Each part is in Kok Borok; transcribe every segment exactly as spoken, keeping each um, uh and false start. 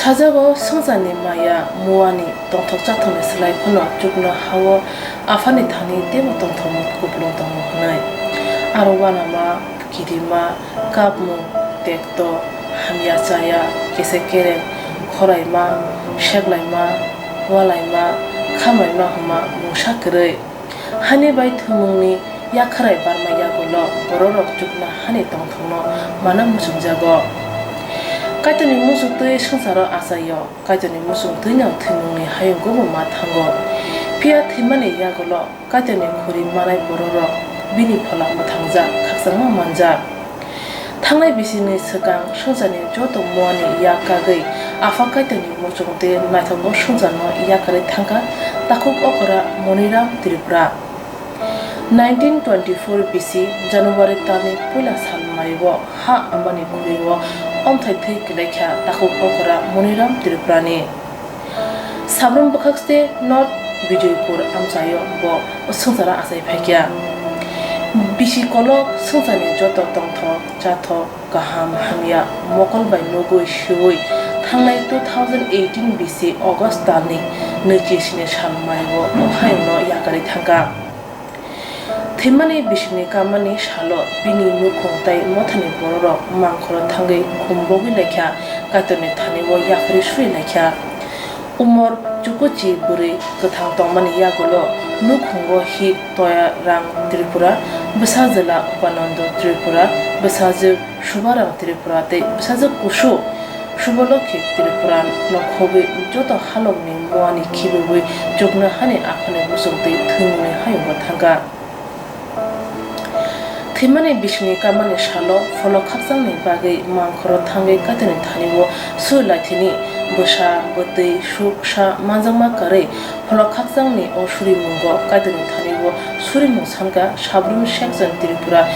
Sajago swngcharni maya muani tongthok chathokni slai phano chuknoha-o aphani thani teibo tongthokmung kupulung tongo hwnwi. Aro uanama, kirima, kapmung, tekto, hamya chaya, kese kereng, khoraima, seklaima, ualaima, khamaima hwnma mungsa kwrwi. Hani bai thwimungni yakhwrai barma yagulo bororok chuknohani tongthokno mana muchungjago. Kaitorni muchungtwi swngcharo achaio, Kaitorni muchungtwino thwimungni hayungobo ma thango. Phiya thwimani yagulo Kaitorni khuri manai bororok bini phola mwthangjak, khakchangma manjak. Thangnai bisini swkang swngcharni joto muani yak kagwi Apha Kaitorni muchungtwi naithokgo swngcharno yakarwi thangkha takhuk okra Moniram Tripura. Nineteen twenty-four B C January talni puila sal maio ha amani khuri-o omthai thwi kwlaikha takhuk okra Moniram Tripurani. Sabrum bwkhakste North Bijoypur amchaio bo swngcharo achai phaikha. Bisi kolok swngcharni joto tongthok, chathok, kaham, hamya, mokol bai nugwi, swiwi thangnai two thousand eighteen B C August talni nwichi sini sal maio o hayungno yakarwi thangkha. Thwimani bisingni kamani salo bini nukhung tei mothani bororok mangkhoro thangwi khum bogwi laikha, Kaitorni thani-o yapharwi suri laikha. Umor chukuchi bwrwi kwthang tongmani yagulo nukhungo hi Toya Rang Tripura, bwsajwla Upanando Tripura, bwsajwk Subarang Tripura tei bwsajwk kusu Subolokhi Tripura no khogwi joto halokni muani khibiwi chuknohani aphani muchungtwi thwimungni hayungo thangkha. Thwimani bisingni kamani salo pholok khakchangni bagwi mangkhoro thangwi Kaitorni thani-o suri laithini bwsa, bwtwi, suk, sa manjakma kwrwi pholok khakchangni o surimungo Kaitorni thani-o surimung sankha Sabrum Section Tripura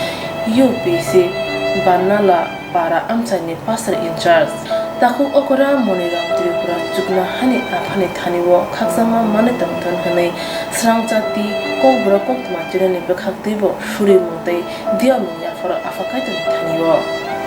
U P C Banala para amchaini pastor in charge. Takhuk okra Moniram Tripura chuknohani aphani thani-o khakchangma manwi tongthon hwnwi swrang chati kokborok koktwma chini bwkhaktwibo surimung tei diyamung yapharo Apha Kaitorni thani-o.